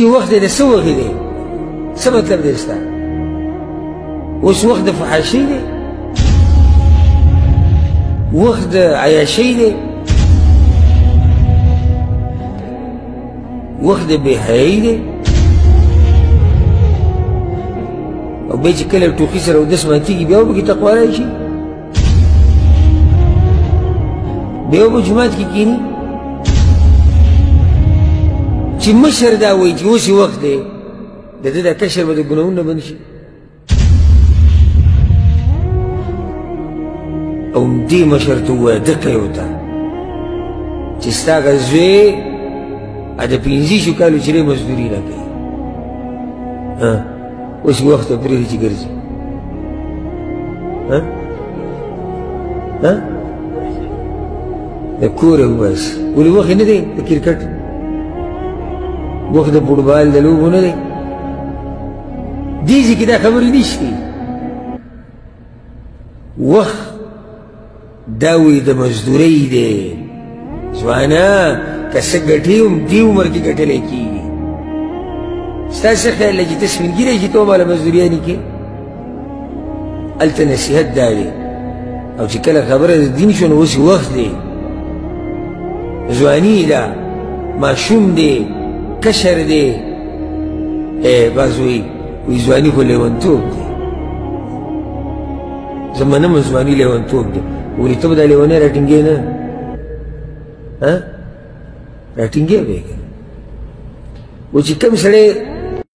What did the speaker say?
اوس یې وخت دی، د څه وخت دی؟ څه مطلب دی ستا؟ اوس وخت د فحاشۍ دی، وخت د عیاشۍ دی، وخت د بې حیایۍ دی. او بیا چې کله ټوخي سره اودس ماتېږي بیا به پکې تقوا راشي، بیا به جومات کې کښېني. چې مشر دا وایي چې اوس یې وخت دی، د ده دا کشر به د ګناهونو نه بند شي. او دې مشر ته ووایه دقه یې ورته چې ستا هغه زوی د 25 کالو چې دی مزدوري نه کوي، اوس یې وخت پرېږدي چې ګرځي. د کوره وباسي. ولې وخت یې نه دی د کرکټ، وخت د فوټبال د لوبو نه دی. دې ځای کې دا خبرې نشتي. وخت دا وایي د مزدورۍ دی. ځوانه که څه ګټې هم دې عمر کې ګټلی کېږي. ستا څه خیال دی چې ته سپین ږیری چې ته ماله مزدوریانې کې؟ هلته نصیحت دا دی. او چې کله خبره د دین شو نو اوس وخت دی، ځواني ده، ماشوم دی، کشر دی. بعض وایي ځواني خو لیونتوب دی. زه منم ځواني لیونتوب دی، ولې ته به دا لیونی راټینګې نه؟ راټینګې به یې که نه. و چې کوم سړی